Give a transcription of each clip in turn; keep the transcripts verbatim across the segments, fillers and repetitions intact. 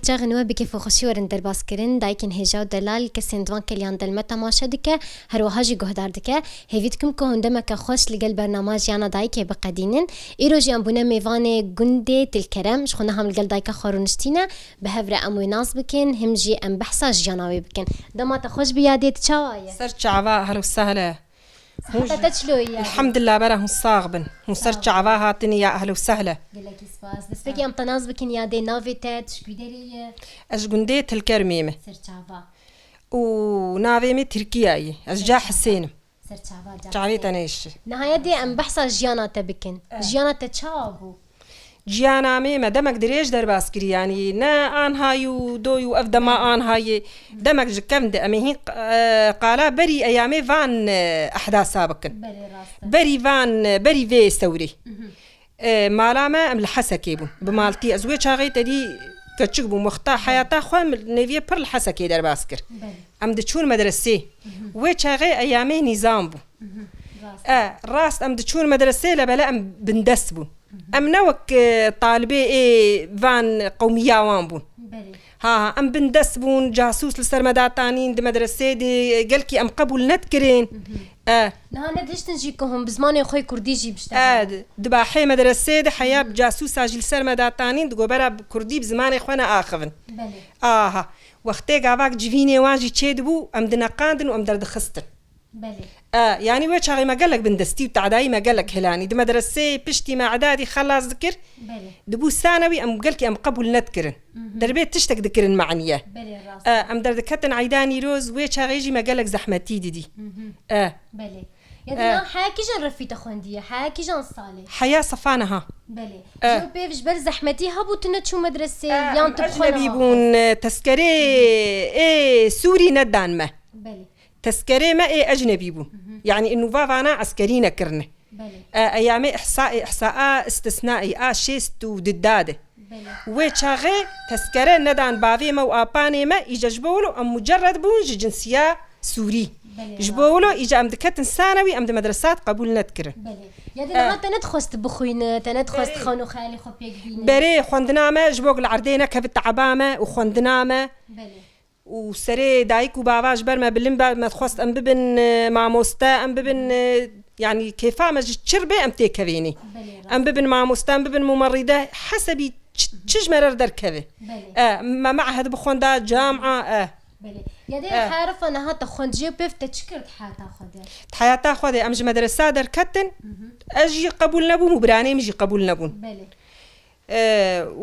Çaxên we bi kêf û xweşî werin derbas kirin. Dayikên hêja û delal kesên di van keliyan de li me temaşe dike, her wiha jî guhdar dike. Hêvî dikim ku hûn demeke xweş li gel bernama Jiyana Dayikê biqedînin. Îro jî em bûne mêvanê gundê Tilkerem. Ji xwe niha em li gel dayika xwe rûniştîne. Bi hev re em wê nas bikin, him jî em behsa jiyana wê bikin. Dema te xweş bi yadê, tu çawa ye? Ser çava, ehlo sehlo. Siheta te çilo ye? Elhamdulillah, bera hûn sax bin. Hûn ser çava hatinî ya, ehlo sehlo. Gelekî spas. Destpêkê em te nas bikin yadê, navê te, tu ji kû derê ye? Ez ji gundê Tilkermê me. Ser çava. Û navê min Tirkiya ye. Ez Ca Hisên im. Ser çava, Ca Hisên. Çavê te nêşî. Niha yadê em behsa jiyana te bikin. Eh. Jiyana te çawa bû? Jiyana me, me demek dirêj derbas kirî, yanî ne anha yû do yû ev dema anha yê. Demek ji kevn de em ê hîn, e, qala berî eyamê van, e, ehdasa bikin. Belê, rast e. Berî van, e, berî vê sewrê. E, mala me em li Hesekê bûn. Bi maltî ez wê çaxê te dî keçik bûm. Wexta heyata xwe min nêviyê pir li Hesekê derbas kir. Belê. Em diçûn medresê. Wê çaxê eyamê nîzam bû. Rast. E, rast em diçûn medresê, lebele em bindest bûn. Em ne wek, e, talibê ê van qewmiya wan bûn. Belê. Ha, ha, em bindest bûn, casûs li ser me datanîn, di medresê de gelkî em qebûl nedikirin. E. Niha nedihiştin jî ku hûn bi zimanê xwe kurdî jî biştexilin. E, di, di baxê medresê de heya casûsa jî li ser me datanîn, digot bera bi kurdî bi zimanê xwe neaxivin. Belê. Aha. Wextê gavak civînê wan jî çêdibû, em dineqandin û em derdixistin. Belê. E, yanî wê çaxê me gelek bindestî û tadayî me gelek hilanî. Di medresê piştî me edadî xelas dikir. Belê. Dibû sanewî em gelkî em qebûl nedikirin. Mhm. Derbê tiştek dikirin maniye. Belê, rast. E, em derdiketin eyda Nîroz, wê çaxê jî me gelek zehmetî didî. Mhm. E. Belê. Ya E. Dina heya kîjan refî te xwendiye? Heya kîjan salê? Heya sefa niha. Belê. E. Ji pêv ji ber zehmetî hebû tu neçû medresê, E, yan em tu bi xwe ecnebî neaxist? Bûn, e, teskerê ê Sûrî nedan me. Belê. Teskerê me ê ecnebî bûn. Mhm. Yanî nûva vana eskerî nekirine. Belê. E, eyamê ihsa, e, ihsaa istisnaî a şêst û du da de. Belê. Wê çaxê teskere nedan bavê me û apanê me, îca ji bo wilo em mucerred bûn ji cinsiya Sûrî. Belê, Ji bo rast. Wilo îca em diketin sanewî, em di medresat qebûl nedikirin. Belê. Ya dê E. Niha te nedixwest bixwîne, te nedixwest Belê. Xewn û xeyalê xwe pêk bîne. Berê xwendina me ji bo li erdê nekevit teaba me û xwendina me. Belê. Û serê dayik û bava ji ber me bilind be, me dixwest em bibin, e, mamoste, em bibin, e, yanî kêfa me ji çir bê em têkevênî. Belê, rast. Em bibin mamoste, em bibin mumerrîde, hesebî çi, çi ji me re derkeve. Belê. E, me mehed bixwenda, camia, e. Belê. Ya dê E. Herifa niha te xwend jê pêv te çi kir di heyata xwe de? Di heyata xwe de em ji medresa derketin, Mhm. Ez jî qebûl nebûm û biranê min jî qebûl nebûn. Belê. E,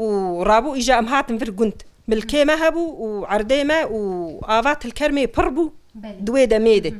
û rabû îja em hatin vir gund. Milkê me hebû û erdê me û ava Tilkermê pir bû Belê. Di wê demê de. Hı.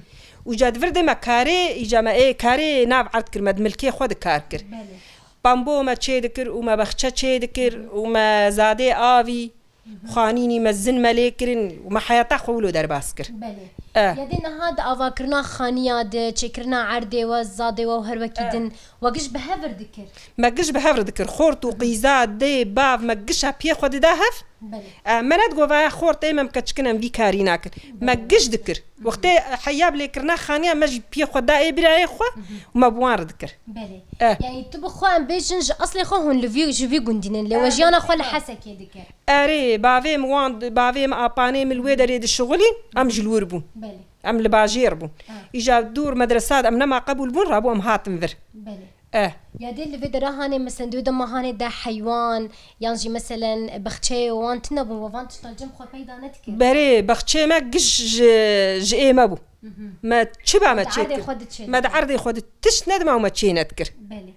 Û îca di vir de me karê, îca me ê karê nav erd kir, me di milkê xwe de kar kir. Belê. Bambo me çê dikir û me bexçe çê dikir Hı. Û me zadê avî, Hı hı. Xanînî mezin me lê kirin û me heyata xwe wilo derbas kir. Belê. E. Ya dê niha di avakirina xaniya de, çêkirina erdê we, zadê we û her wekî E. Din, we giş bi hev re dikir? Me giş bi hev re dikir. Xort û qîza, dê, bav, me gişa piyê xwe dida hev. Belê. E, me nedigot vaya xort ê me, em keçik in, em vî karî nakin. Me Belê. Giş dikir. Wextê heya bi lêkirina xaniya me jî piyê xwe da ê birayê xwe Hı hı. Û me bi wan re dikir. Belê. E. Yanî tu bi xwe em bêjin ji eslê xwe hûn li vî, ji vî gundî nin. Lê we E, jiyana xwe li Hesekê dikir. Erê, bavê min wan, bavê min, apanê min li wê derê dişixulîn, em ji li wir bûn. Belê. Em li bajêr bûn. Ha. Îja dûr medresa de em nema qebûl bûn, rabû em hatin vir. Belê. Eh. Ya dê li vê dera hanê, meselen, di wê dema hanê de heywan, yan jî, meselen, bexçeyê wan tune bûn, we van tiştan cem xwe peyda nedikir? Berê, bexçeyê me giş ji, ji ê me bû. Mhm. Me çi ba me Di erdê çêkir? Xwe diçêkir. Me di erdê xwe di tişt nedima û me çê nedikir. Belê.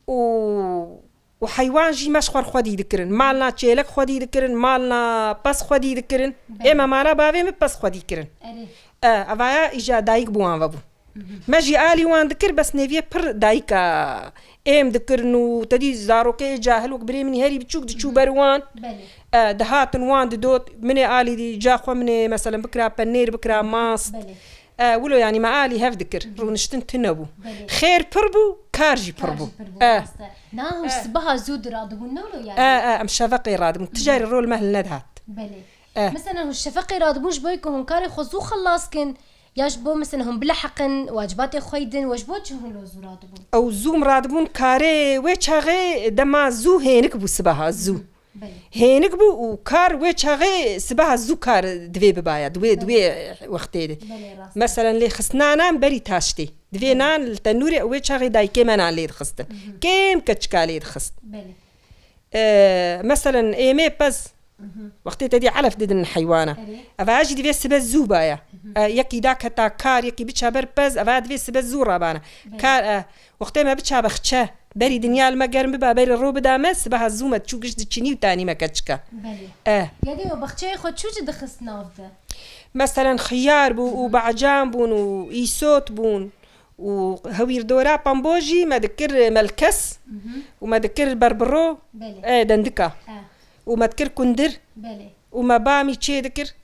Û û heywan jî me ji xwe re xwedî dikirin. Malna çêlek xwedî dikirin, malna pez xwedî dikirin. Belê. Ê me mala bavê min pez xwedî kirin. Erê. E, evaya îja dayik bi wan ve bû. Mhm. Me jî alî wan dikir, bes nêviyê pir dayika êm dikirin û te dî zarokê cahil wek birê min herî biçûk diçû Mhm. ber wan. Belê. E, dihatin wan didot, min ê alî dî ca xwe min ê, meselen, bikira penêr, bikira mast. Belê. E, wilo, yanî me alî hev dikir. Hı hı. Rûniştin tune bû. Belê. Xêr pir bû, kar jî pir Kar bû. Jî pir bû, E. Rast e. Na hûn E. sibeha zû diradibûn, ne wilo yani? E, e, em şefeqê radibûn. Hı hı. Tijarî rol me hil nedihat. Belê. E. Mesela hûn şefeqê radibûn ji bo ku hûn karê xwe zû xelas kin, ya ji bo mesela hûn bileheqin, wacibatê xwe yî din, we ji bo çi hûn lo zû radibûn? Ew zû em radibûn karê wê çaxê dema zû hênik bû sibeha, zû. Hı hı. Belê. Hênik bû û kar wê çaxê sibeha zû kar divê bibaya, di wê, di wê wextê de. Belê, rast e. Meselen, lêxistina nan berî taştê. Divê nan li tenûrê wê çaxê dayikê me nan lê dixistin. Kêm keçika lê dixist. Belê. E, meselen, êmê pez, wextê te dî elef didin heywana. Erê. Eva jî divê sibe zû baya. E, yekî daketa kar, yekî biça ber pez, eva divê sibe zû rabana. Belê. Kar, e, wextê me biça bexçe, berî dinya li me germ biba, berî ro bida me, sibeha zû me çû giş diçinî û tanî me keçika. Belê. E. Ya dê we baxçeyê xwe çû jî dixist nav de? Meselen, xiyar bû û bacan bûn û îsot bûn û hewîrdora pambo jî me dikir melkes û me dikir berbiro, Belê. e, dendika. E. Û me dikir kundir Belê. û me bamî çê dikir.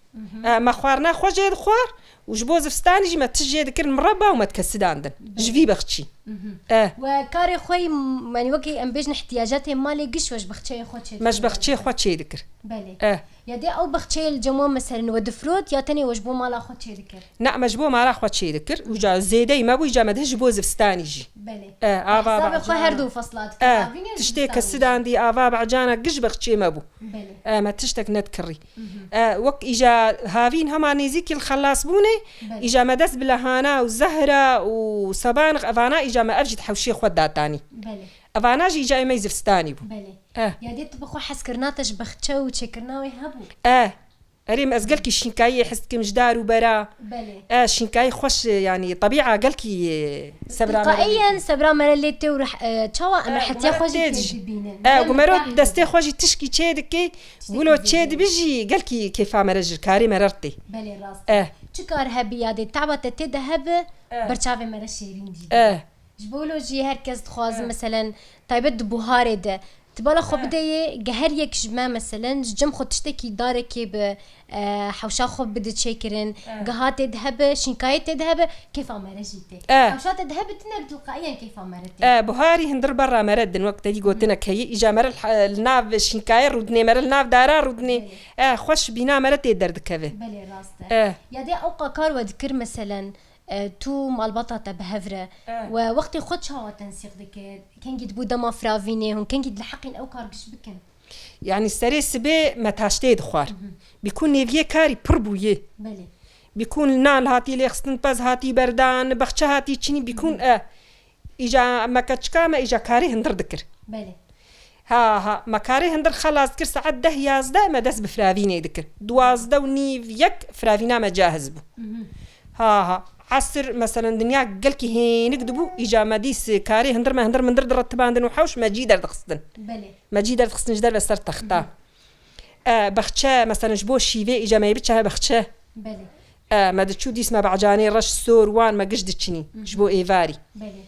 E, me xwarina xwe jê dixwar û ji bo zivistanî jî me tişt jê dikir mireba û me dikesidandin. Belê. Ji vî bexçî. E. We karê xwe yî, m-, yanî wekî em bêjin ihtiyacatê malê giş we ji bexçeyê xwe çê Me ji dikir? bexçeyê xwe çê dikir. Belê. E. Ya dê ew bexçeyê li cem we meselen we difirot ya tenê we ji bo mala xwe çê dikir? Na, me ji bo mala xwe çê dikir. Û ca zêdeyî me bû, îca me dih ji bo zivistanî jî. Belê. E, ava Hesabê xwe bacan. her du fesla dikir. E, Havînê û tiştê zivistanê jî. kesidandî, ava bacana giş bexçê me bû. Belê. E, me tiştek nedikirî. E, wek îca havîn hema nêzîkî li xelasbûnê, Belê. îca me dest bi lehana û zehra û sebanix evana îca me ev jî di hewşê xwe datanî. Belê. Evana jî îca êmey zivistanî bû. Belê. Eh. Ya dê tu bi xwe hezkirina te ji bexçe û çêkirina wê hebû? Eh. Erê, min ez gelkî şînkayiyê hez dikim ji dar û bera. Belê. Eh, şînkayî xweş, yanî tebîa gelkî, eh, sebra me re Tilqaiyen sebra me re lê tê û reh-, eh, çawa em Eh, rehetiya gumero xwe jî tê tê jî. dibînin. Eh, Belê, gumero rehtiya destê xwe jî tişkî çê dikê. Wilo çê dibi jî gelkî kêfa me re ji karê me re tê. Belê, rast e. Eh. Çi kar hebî ya dê taba te tê de hebe, Eh. berçavê me re şêrîn jî. Eh. Ji bo wilo jî her kes dixwaze, Eh. meselen, taybet di buharê de, tu bala xwe Eh. bideyê, ge her yek ji me, meselen, ji cem xwe tiştekî darekê bi, e, hewşa xwe bide çêkirin, Eh. geha tê de hebe, şînkayê tê de hebe, kêfa me re jî tê. Eh. Hewşa te de hebe, tine bi tilqaiyen kêfa me re tê. Eh, buharî hindir berra me re din, wek te dî gotinek heye, îca me re li, li nav şînkayê rûdinê, me re li nav dara rûdinê. Belê. Eh, xweş bîna me re tê derdikeve. Belê, rast e. Eh. Ya dê ewqa kar we dikir, meselen, E, tu malbata te bi hev re. E. We wextê xwe çawa tensîq dikir? Kengî dibû dema firavînê, hûn kengî dileheqîn ew kar giş bikin? Yanî serê sibê me taştê dixwar. Mhm. Bîkûn nêviyê karî pir bûyê. Belê. Bîkûn nan hatî lêxistin, pez hatî berdan, bexçe hatî çinî, bîkûn Mhm. e. Îca me keçika me îca karê hindir dikir. Belê. Ha, ha, me karê hindir xelas dikir, saet deh yazdeh me dest bi firavînê dikir. Duwazdeh û nîv yek firavîna me cahiz bû. Mhm. Ha, ha. Esir, meselen, dinya gelkî hênik dibû, îca me dîs karê hindir me hindir mindir diretibandin û hewş me cî derdixistin. Belê. Me cî derdixistin ji derve ser texta. Mhm. E, bexçe, meselen, ji bo şîvê, îca me yê biçe bexçe. Belê. E, me diçû dîs me becanê reş sor wan me giş diçinî, Mhm. ji bo êvarî. Belê.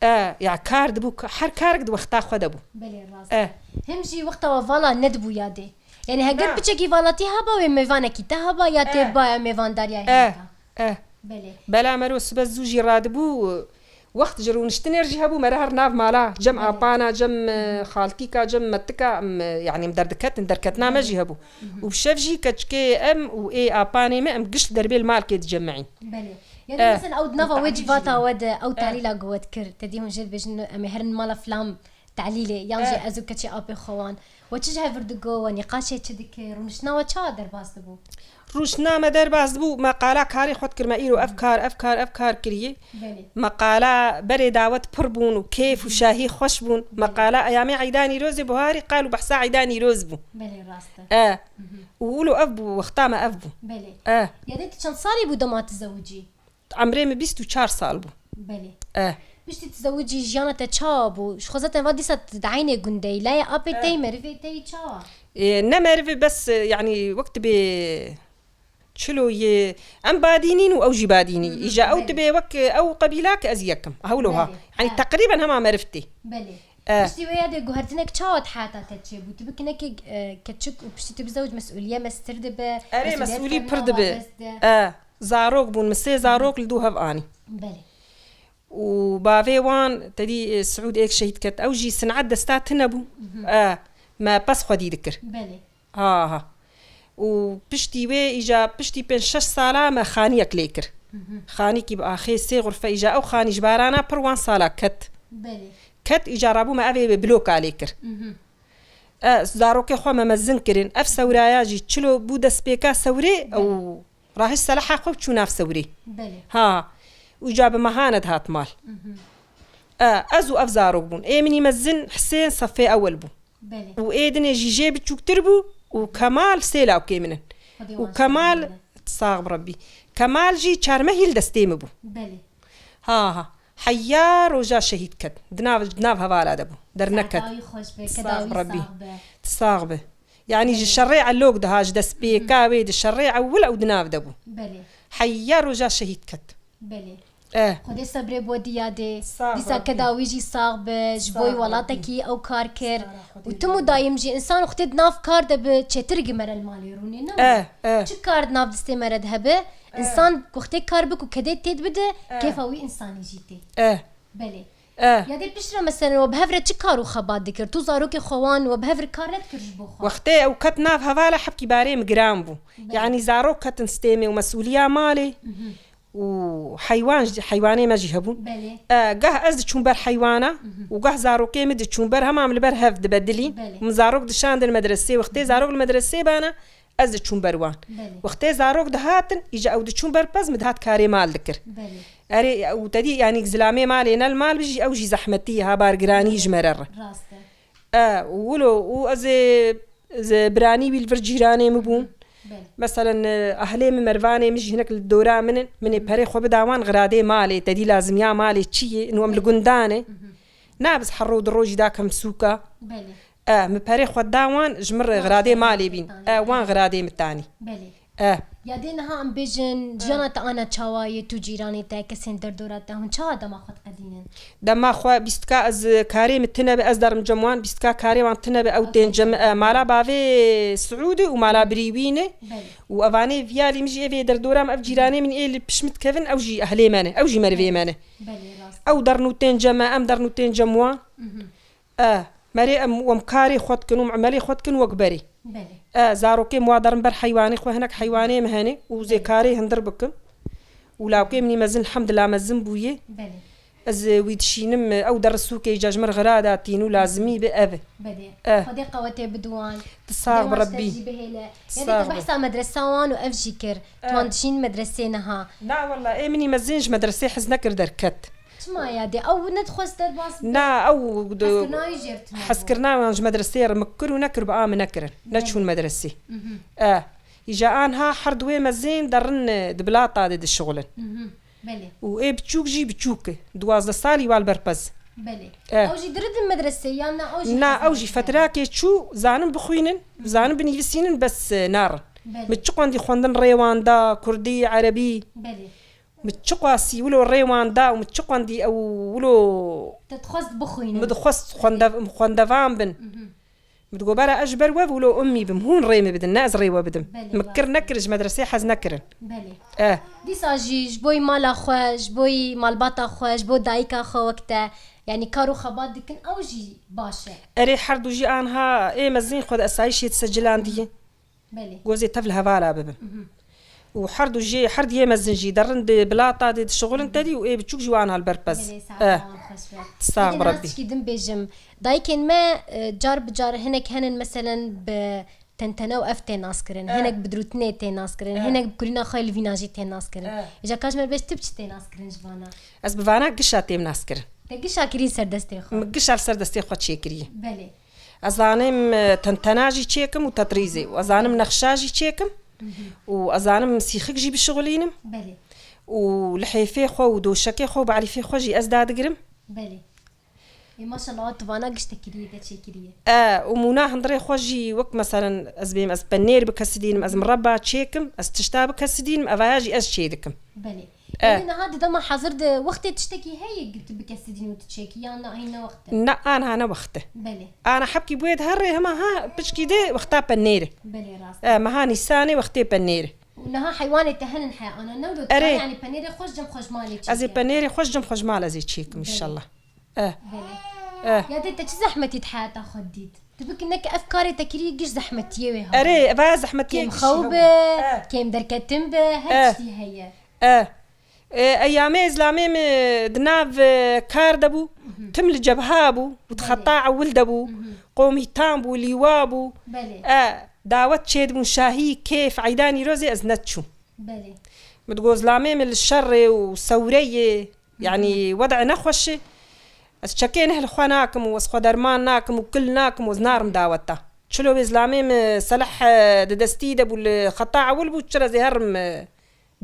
E, ya kar dibû, ka-, her karek di wexta xwe de bû. Belê, rast. E. Him jî wexta we vala nedibû ya dê. Yani heger Na. piçekî valatî heba wê mêvanekî te heba ya tê E. baya mêvandariya E. hêka. E. Belê. Bela mero sibe zû jî radibû, wext ji rûniştinê re jî hebû, mere her nav mala, cem Belê. apana, cem, e, xaltîka, cem metika, em, e, yani em derdiketin, derketina me Belê. jî hebû. Mhm. Û bi şev jî keçikê em û ê apanê me em gişt derbê li malkê dicemeîn. Belê. Yani Eh. mesela ew di nava wê civata we de ew Eh. talîla ku we dikir, te dî hûn jê dibêjin em ê herin mala filan talîlê, yan jî Eh. ez û keçê apê xwe wan. We çi ji hev re digo, we nîqaşê çi dikir, rûniştina we çawa derbas dibû? Rûniştina me derbas dibû, me qala karê xwe dikir, me îro ev kar, ev kar, ev kar kiriye. Belê. Me qala berê dawet pir bûn û kêf û şahî xweş bûn. Me Belê. qala eyamê eyda Nîrozê buharî qal û behsa eyda Nîroz bû. Belê, rast e. Eh. Mhm. Û wilo ev bû, wexta me ev bû. Belê. Eh. Ya dê tu çend salî bû dema tu zewicî? Emrê min bîst û çar sal bû. Belê. Eh. Piştî tu zewicî jiyana te çawa bû? Ji xwe zaten va dîsa tu di eynê gundeyî. Layê apê Eh. teyî, merivê teyî çawa? Ê, ne merivê bes, e, yanî wek dibê çilo yê, em badînîn û ew jî badînî. Hı hı, Îja ew belê. dibê wek, e, ew qebîla ki ez yekim. Hewlo ha. Belê. Yanî Eh. teqrîben hema meriv tê. Belê. Eh. Piştî wê ya dê guhertinek çawa di heyata te çêbû? Tu bikinekê, e, keçik û piştî tu bizewc mesûliye mestir dibe. Erê, mesûliyet mesûlî te pir dibe. wabest e. Eh, zarok bûn, min sê zarok li dû hev anî. Belê. Û bavê wan, te dî, e, Siûd êk şehîd ket. Ew jî sin'et desta tune bû. Mhm. Eh, me pez xwedî dikir. Belê. Ha, ha. Û piştî wê, îja piştî pênc şeş sala me xaniyek lê kir. Mhm. Xanîkî bi axê sê xurfe, îja ew xanî ji barana pir wan sala ket. Belê. Ket, îja rabû me evê wê bloka lê kir. Mhm. E, zarokê xwe me mezin kirin. Ev sewraya jî çilo bû destpêka sewrê, ew rahişt seleha xwe û çû nav sewrê. Belê. Ha. Û ca bi mehane dihat mal. E, ez û ev zarok bûn. Ê min î mezin Hisên sefê ewil bû. Belê. Û ê dinê jî jê biçûktir bû û Kemal sê lawkê min in. Xwedê û wan Kemal, şehîd bibîne. Sax bi Rebbî. Kemal jî çar mehî li destê min bû. Belê. Ha, ha. Heya roja şehîd ket. Di nav, di nav hevala de bû. Derneket. Sedayî xweş be, Sax kedawî Rebbî. Sax be. Sax be. Yanî ji Belê. Şerê elok diha, ji destpêka wê di şerê ewil ew di nav de bû. Belê. Heya roja şehîd ket. Belê. Eh. Xwedê sebrê bo diya dê. Sax Dîsa Rebbî. Kedawî jî sax be, ji Sax bo Rebbî. Welatekî ew kar kir. Sara Xwedê Û tim û dayim jî însan xwedê di nav kar de bi çêtir gimere li malê rûnê ne? Eh, eh. Çi kar di nav distê me re de hebe? Eh. Însan wextê kar bik û kedê têd bide, Eh. Kêfa wî însanî jî tê. Eh. Belê. Eh. Ya dê piştre mesela we bi hev re çi kar û xebat dikir? Tu zarokê xwe wan we bi hev re kar nedikir ji bo xwe? Wextê ew ket nav hevala hebkî barê min giran bû. Belê. Yanî zarok ketin stêmê û mesûliya malê. Mhm. Û heywan jî, heywanê me jî hebûn. Belê. Eh, gah ez diçûm ber heywana Mhm. û gah zarokê min diçûn ber, hema em li ber hev dibedilîn. Belê. Min zarok dişandin medresê. Wextê Mhm. zarok li medresê bana, ez diçûm ber wan. Belê. Wextê zarok dihatin, îca ew diçûn ber pez, min dihat karê mal dikir. Belê. Erê, û te dî, yanî zilamê malê ne li mal bijî, ew jî zehmetî ye, ha bargiranî ji me re re. Rast e. E, û wilo, û ez ê, ez ê biranî wî li vir cîranê min bûn. Belê. Meselen, e, ehlê min, mervanê min jî hinek li dora min in. Min ê perê xwe bida wan, xiradê malê, te dî lazimiya malê çi ye? Û em li gundan e. Mhm. Na biz her ro di rojî dakim sûka. Belê. E, min perê xwe da wan, ji min re Wan xiradê jî malê bîn. E, wan xiradê min tanî. Belê. E. Ya dê niha em bêjin, E. jiyana te ana çawa ye, tu cîranê te, kesên derdora te, hûn çawa dema xwe diqedînin? Dema xwe bîstka ez karê min tine be, ez derim cem wan, bîstka karê wan tine be, ew tên cem, e, mala bavê Siûdê û mala birî wî ne. Belê. Û evanê viyalî min jî ê vê derdora min, ev cîranê min ê li pişt min dikevin, ew jî ehlê me ne, ew jî merivê me ne. Belê, rast. Ew derin û tên cem me, em derin û tên cem wan. Mhm. E, merê em, em karê xwe dikin û emelê xwe dikin wek berê. Belê. E, zarokê min wa derin ber heywanê xwe, hinek heywanê min hene û zê Belê. karê hundir bikim. Û lawkê min î mezin, elhamdulillah, mezin bûye. Belê. Ez, e, wî dişînim, e, ew der sûkê îca ji min re xira datîn û lazimî bi ev e. Belê. E. Xwedê qewetê bidin wan. Tu sax Xwedê bi wan ji te Rebbî. jî bihêle. Tu Yanî sax tu bi. behsa medresa wan û ev jî kir. E. Tu wan dişîn medresê niha. Na wella, ê min î mezin ji medresê hez nekir derket. Çima ya dê? Ew nedixwest derbas be? Na, ew di- Hezkirina wî jê re tune bû. Hezkirina wan ji medreseyê re min kir û nekir bi a min nekirin. Belê. Neçûn medresê. Mhm. E, îja anha her duwê mezin derin, e, di bilata de dişixulin. Mhm. Belê. Û ê biçûk jî biçûk e. Duwazdeh salî wa li ber pez. Belê. E. Ew jî diridin medresê yan na ew jî Na, hez ew jî nakin? fetirakê çû, zanin bixwînin, Mhm. zanin binivîsînin, bes, e, narin. Belê. Min çi qwendî xwendin rê wan da, kurdî, erebî. Belê. Min çi qasî wilo rê wan da û min çi qwendî ew wilo Te dixwest bixwînin. Min dixwest xwende-, xwendevan bin. Mhm. Min digot, "Bera ez ji ber we wilo ummî bim, hûn rê min bidin, ne ez rê we bidim." Belê, Min kir rast. nekir, ji medresê hez nekirin. Belê. Eh. Dîsa jî ji bo mala xwe, ji bo malbata xwe, ji bo dayika xwe wek te, yanî kar û xebat dikin, ew jî baş e. Erê, her du jî anha ê mezin xwe di esayîşê disecilandiye. Belê. Gozê tev li hevala bibin. Mhm. Û her du jê, her diyê mezin jî derin di bilata de dişixulin tedî û ê biçûk jî wan hal berpez. Belê, saeta Eh. wan xweş be. Sax Peki, bi niha Rebbî. tişkî din bêjim. Dayikên me, e, car bi car hinek henin, meselen, bi tentene û ev tê naskirin. Eh. Hinek bi dirûtinê tê naskirin. Eh. Hinek bi kurîna xwe li vîna jî tê naskirin. Eh. Îca ka ji me bêj, tu bi çi tê naskirin ji vana? Ez bi vana gişa têm naskirin. Te gişa kirî ser destê xwe? Min gişa li ser destê xwe çêkiriye. Belê. Ez zanim, e, tentena jî çêkim û tetrîzê. Û ez zanim nexşa jî çêkim. Mhm. Û ez zanim sîxik jî bişixulînim. Belê. Û lihêfê xwe û doşekê xwe û balîfê xwe jî ez dadigirim. Belê. Ê, maşallah, tu vana giş te kiriye, te çêkiriye. E, û mûna hundirê xwe jî wek, meselen, ez bêm, ez penêr bikesidînim, ez mireba çêkim, ez tişta bikesidînim, evaya jî ez çêdikim. Belê. E. Yanî niha di dema hazir de wextê tiştekî heye tu bikesidînî û tu çêkî, yan na hîn ne wext e? Na, aniha ne wext e. Belê. Ana hebkî bûyê di herrê hema ha piçkî de wexta penêr e. Belê, rast. E, meha Nîsanê wextê penêr e. Û niha heywanê te henin he, ana ne wilo Erê. tu, yanî penêrê xwe ji cem xwe ji malê çêkî? Ez ê penêrê xwe ji cem xwe ji mal ez ê çêkim Belê. înşallah. E. Belê. E. Ya dê te çi zehmetî di heyata xwe dît? Tu bikî nek ev karê te kiriye giş zehmetiyê wê hebû. Erê, eva zehmetiyê Kêm giş xew hebû. be, E. kêm derketin be, her E. tiştî heye. E. E, eyamê zilamê min di nav, e, kar de bû. Tim li cebha bû û di xeta ewil de bû. Qomîtan bû, lîwa bû. E, dawet çêdibûn şahî, kêf, eydanî rozê ez nediçûm. Min digot zilamê min li şerê û sewreyê, yanî wed'e nexweş e. Ez çekê neh li xwe nakim û ez xwe derman nakim û kil nakim û ez narim daweta. Çilo wê zilamê min seleh, e, di destî de bû, li xeta ewil bû, çira ez ê herim, e,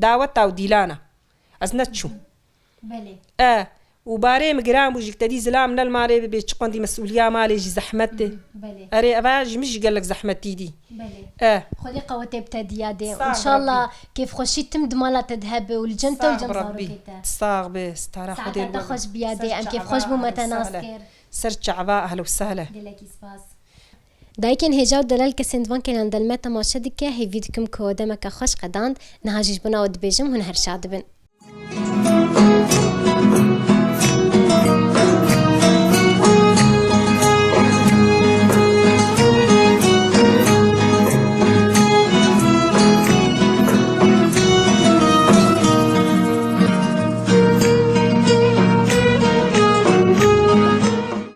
daweta û dîlana. Ez nediçûm. E, û barê min giran bû jî, te dî zilam ne li malê bibê, çi qwendî mesûliya malê jî zehmet e. Erê, eva jî min jî gelek zehmetî dî. E. Xwedê qewetê bi te dî yadê. Sax, Înşallah Rabbî. Kêfxweşî tim di mala te de hebe û li cem te û li cem zarokê te. Sax be, stara Xwedê. Saeta te xweş bi yadê. Em kêfxweş bûn me te nas kir. Ser çava, ehla û sehla. Gelekî spas. Dayikên hêja û delal kesên di van kêlan de li me temaşe dike, hêvî dikim ku demeke xweş qedand. Niha jî ji bona we dibêjim, hûn her şad bin.